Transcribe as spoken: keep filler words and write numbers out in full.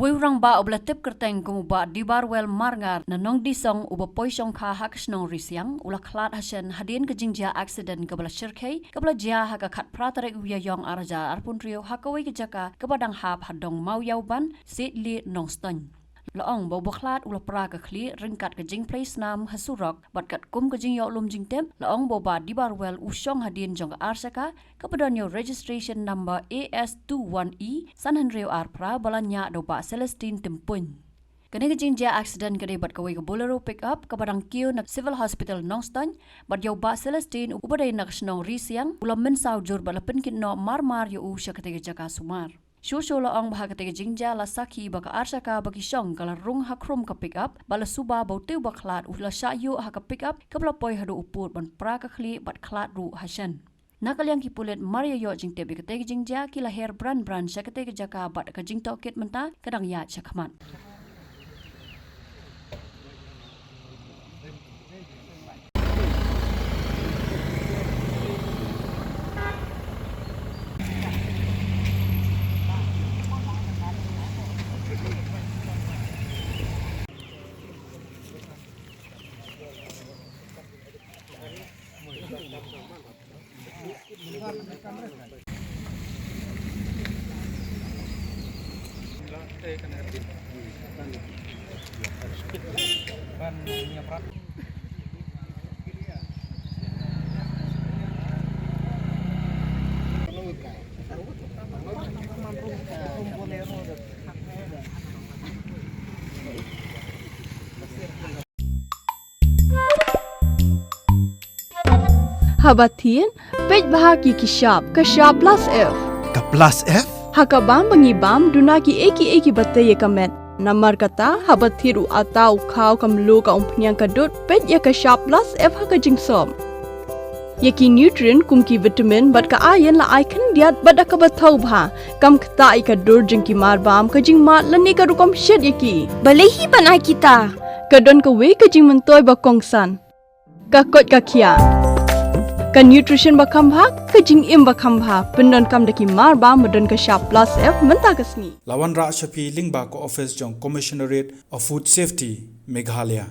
Uwei u rangbah uba la tip kyrteng kum u Bah Dibarwel Marngar na Nongdisong uba poi shongkha ha ka shnong Risiang u la khlad hashen hadien ka jingjia aksiden kaba la shyrkhei kaba la jia ha ka khatphra tarik u Ïaïong arhajar arphew hynriew ha kawei ka jaka kaba dang hap ha dong Mawïawban, Siej Lieh, Nongstoiñ. La ong ba u bakhlad u la pra ka khlieh ryngkat ka jingplie snam ha surok bad katkum ka jingïoh lum jingtip la ong ba u Bah Dibarwel u shong hadien jong ka arshaka kaba don ïa u registration number A S two one E san hynriew ar phra ba la ñiah da u Bah Celestine Tympuiñ. Kane ka jingjia aksiden ka dei bad kawei ka Bolero pickup kaba dang kiew na Civil Hospital Nongstoiñ bad ïa u Bah Celestine uba dei na ka shnong Risiang u la mynsaw jur bad la pynkit noh marmar ïa u sha katei ka jaka sumar. Shuh shuh la ong ba ha katei ka jingjia la sakhi ba ka arshaka ba ki shong ka la rung ha khrum ka pickup bad la suba ba utei u bakhlad u la shah ïuh ha ka pickup kaba la poi haduh u pud ban pra ka khlieh bad khlad ruh hashen. Na ka liang ki pulit mar ïa ïoh jingtip ïa katei ka jingjia ki la her bran bran sha katei ka jaka bad ka jingtohkit mynta ka dang ïaid shakhmat. Haba thied, peit bha ïa ki shap, ka shap plus F. Ka plus F? Ha ka bam ba ngi bam, duna kiei kiei kiba tei ïa ka met. Namar kata, haba thied u atta, u khaw, ka mluh, ka umphniang, ka dud, peit ïa ka shap plus F ha ka jingsop. Ïa ki nutrient kum ki vitamin bad ka iron la ai khyndiat bad da kaba thaw bha. Kam ktah ïa ka dur jong ki marbam, ka jingmad lane ka rukom shet ïa ki. Balei hi ban ai kita? Ka don kawei ka jingmyntoi ba kongsan. Ka koit ka khiah. Ka nutrition ba kham bha, ka jingim ba kham bha. Pyndonkam da ki marbam ba don ka shap plus F mynta ka sngi. La wanrah sha phi lyngba ka office jong Commissionerate of Food Safety, Meghalaya.